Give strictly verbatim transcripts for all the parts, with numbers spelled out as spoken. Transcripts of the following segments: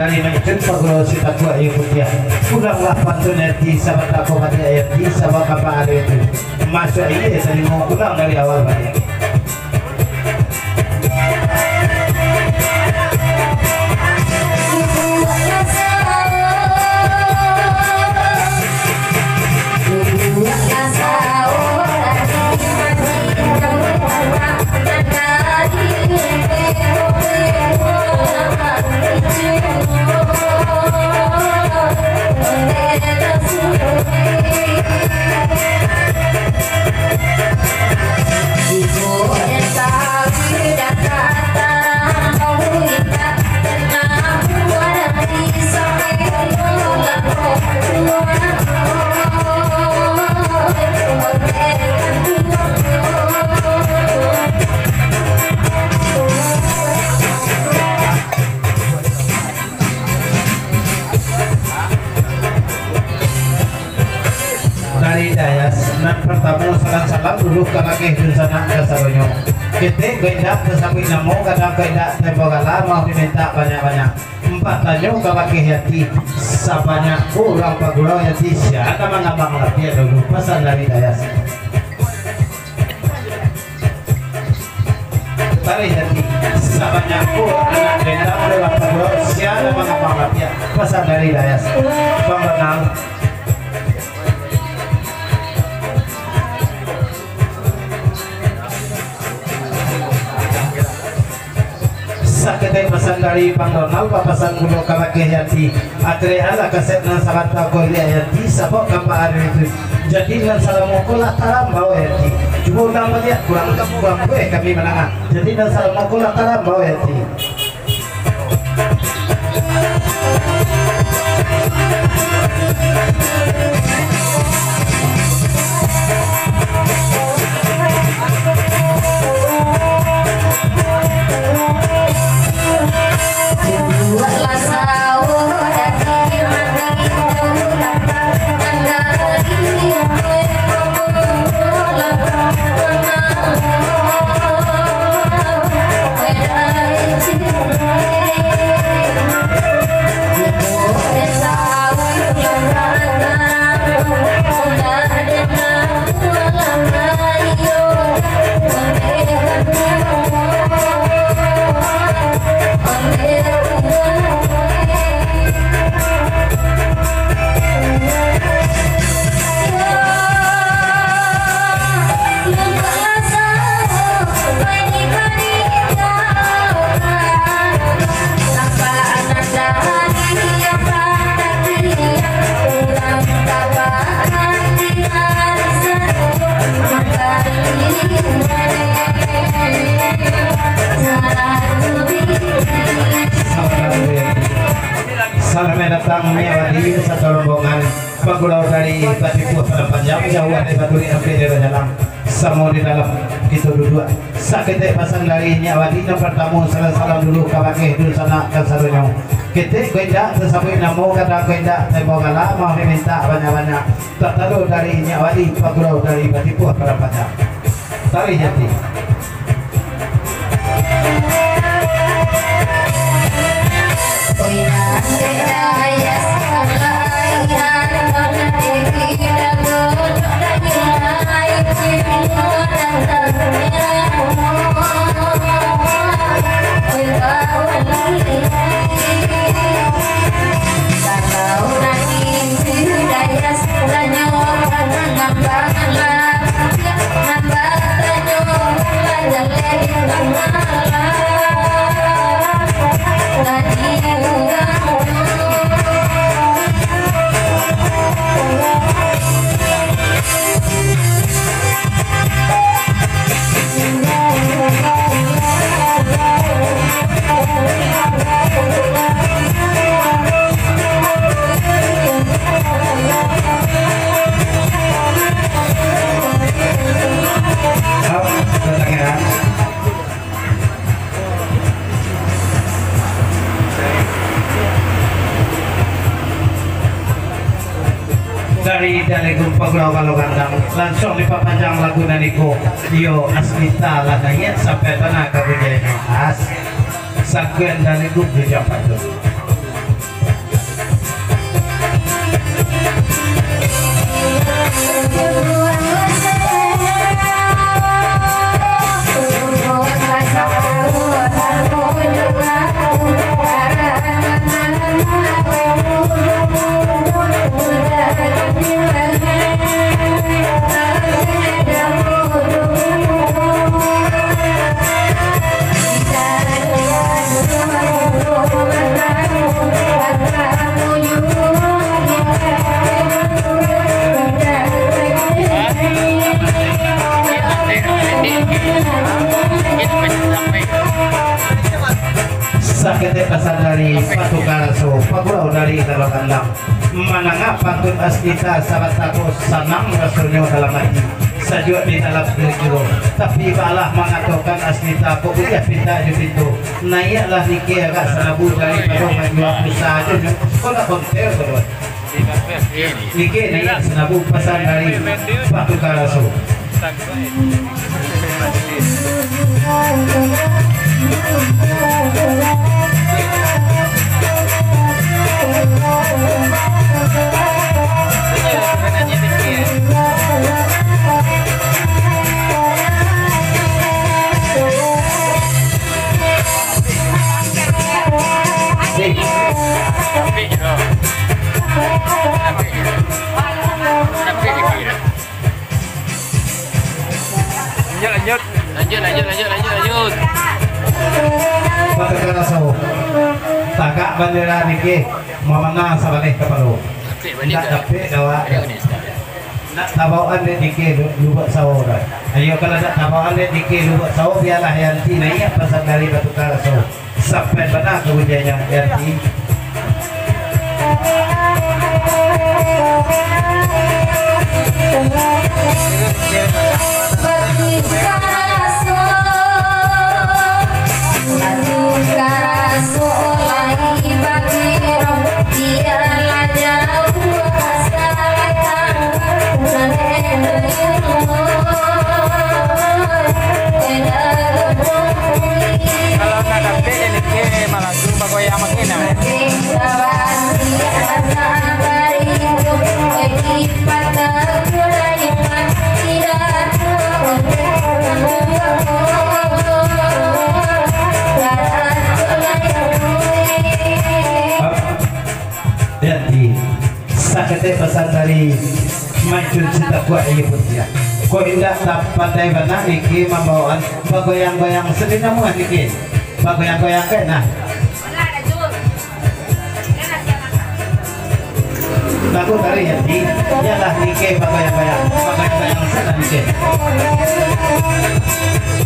Dari mancun pagulo si takuak iyo putiah. Pulanglah pantun Yati, sabanta ko baliak Yati, sabab kapak ari tu. Masuak iyo talimo, pulang dari awal baliak. Dari Dayas, nan partamo salam-salam dulu kabake dunsanak kasadonyo. Ketek kok indak tasabuik namo, kadang kok indak tempo gala, mau dimintak banyak-banyak. Ampek tanyo kabake Yati, sabanyak ko urang pagulo Yati, sia nan mangambang lapiak dulu, pasan dari Dayas. Tarih Yati, sabanyak ko anak dendam dalam pagulo, sia nan mangambang lapiak, pasan dari Dayas. Bang Donald. Saketek pasan dari Bang Donald, bapasan pulo kabake Yati. Ateh alah kasek nan sabanta ko liak Yati, sabab kapak ari tu. Jadi nan salamo ko lah tarambau Yati. Cubo ulang baliak, kurang, kurang puas kami mandanga. Jadi nan salamo ko lah tarambau Yati. Salamai datang, Nyiak Wadi, sato rombongan. Pagulo dari Batipuah Padang Panjang, jauah dari Baturik sampai di Rajalang. Samo di dalam kito duduak. Saketek pasan dari Nyiak Wadi, nan partamo, salam-salam dulu kabake dunsanak kasadonyo. Ketek kok indak tasabuik namo, kadang kok indak tempo gala, mau dimintak banyak-banyak. Tatalo dari Nyiak Wadi, pagulo dari Batipuah Padang Panjang. Tarih Yati. Dari Dalegum Pagulau Galo Gandang, lansuang dipapanjang lagu nan iko, iyo Asmita lah naiak sampai tanah ka Bujai Mas. Sakian Dalegum di Jampatu. Saketek pasan dari Patukar Raso, pagurau dari Dalam Kandang. Mandanga pantun Asnita sabanta ko, sanang rasonyo dalam ati, sajuak di dalam juo. Tapi baalah mangatokan Asnita, kok buliah pintak jo pintu. Naiaklah Nike agak salabu daripado manjua pulsa jo nyo. Kok nak kontel ko, Nike naiak salabu, pasan dari Patukar Raso. Lanjut, lanjut. Lanjut, lanjut, lanjut, lanjut, lanjut. Patukar Raso. Tagak bandera Nike, mamana sabaleh kapalo. Ndak dapek dek awak. Ndak tabawaan dek Nike lu-, lubuak sawo doh. Ayo, kalau ndak tabawaan dek Nike lubuak sawo, bialah Yanti naiak pasan dari Patukar Raso. Sampai bana ka ujuangnyo, Yanti. Kalau nak dapek, Nike malah Bagoyang makin, ah. Jadi, saketek pasan dari Mancun Sitakuak, iyo putiah. Kok indak tapandai bana Nike mambawaan bagoyang-goyang sadinamuah Nike. Bagoyang-goyang kan, nah. Lagu tari Yanti, iyolah Nike bagoyang-goyang, bagoyang-goyang sanak Nike.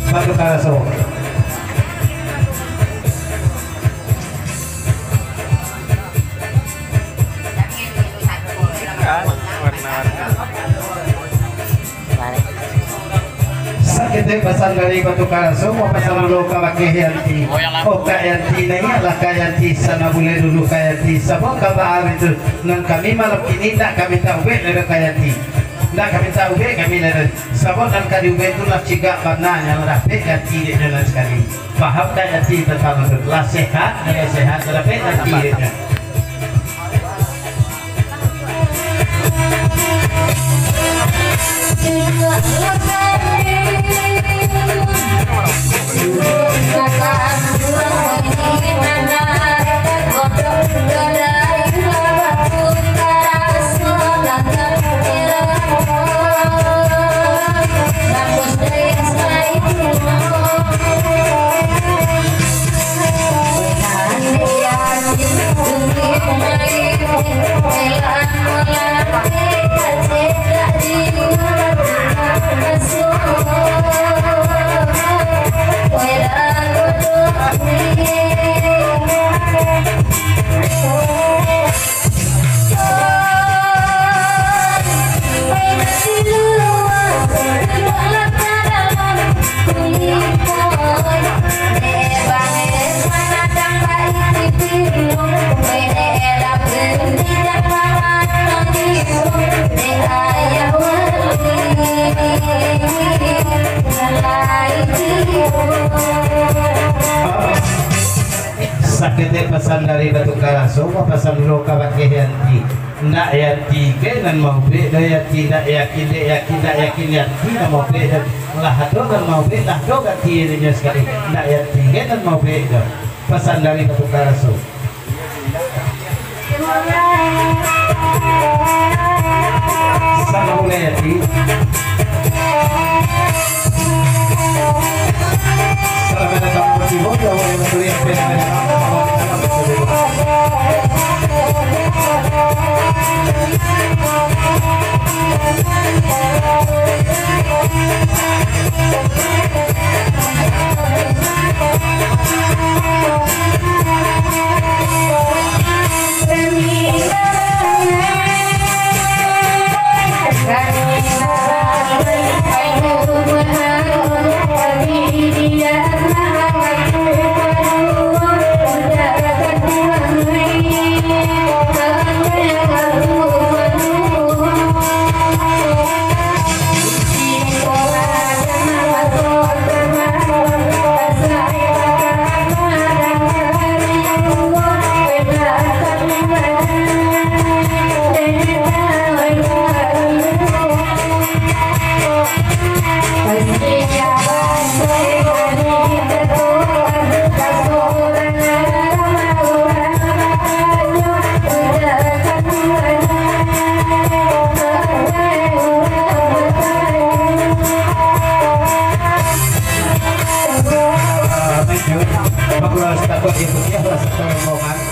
Patukar Raso. Kan, warna-warni. Saketek pasan dari Patukar Raso, pasan dulu ka bakeh Yanti. Oh, Kak Yanti, naiaklah Kak Yanti, sana bulek dulu Kak Yanti. Sabab ka baari tu, nan kami malam kini ndak ka mintak ubek lai doh Kak Yanti. Ndak ka mintak ubek kami lai doh. Sabab nan ka diubek tu lah cigak bana, nyo lah dapek Yanti dek nyo nan sakali. Paham Kak Yanti tantang tu? Lah sehat, lah sehat, lah dapek Yanti dek nyo. Saketek pasan dari Patukar Raso, pasan dulu ka bakeh Yanti. Ndak Yanti gai nan maubek doh, Yanti ndak yakin, dek yakin, ndak yakin Yanti nan maubek doh. Lah ado nan maubek, lah ado ganti inyo sakali. Ndak Yanti gai nan maubek doh. Pasan dari Batu Karaso. Selamat mulai, Yanti. Selamat datang, Bang Ibu, yang boleh melihat fenomena alam, alam, alam. Bagus, takut dipuji, alah, satu rombongan.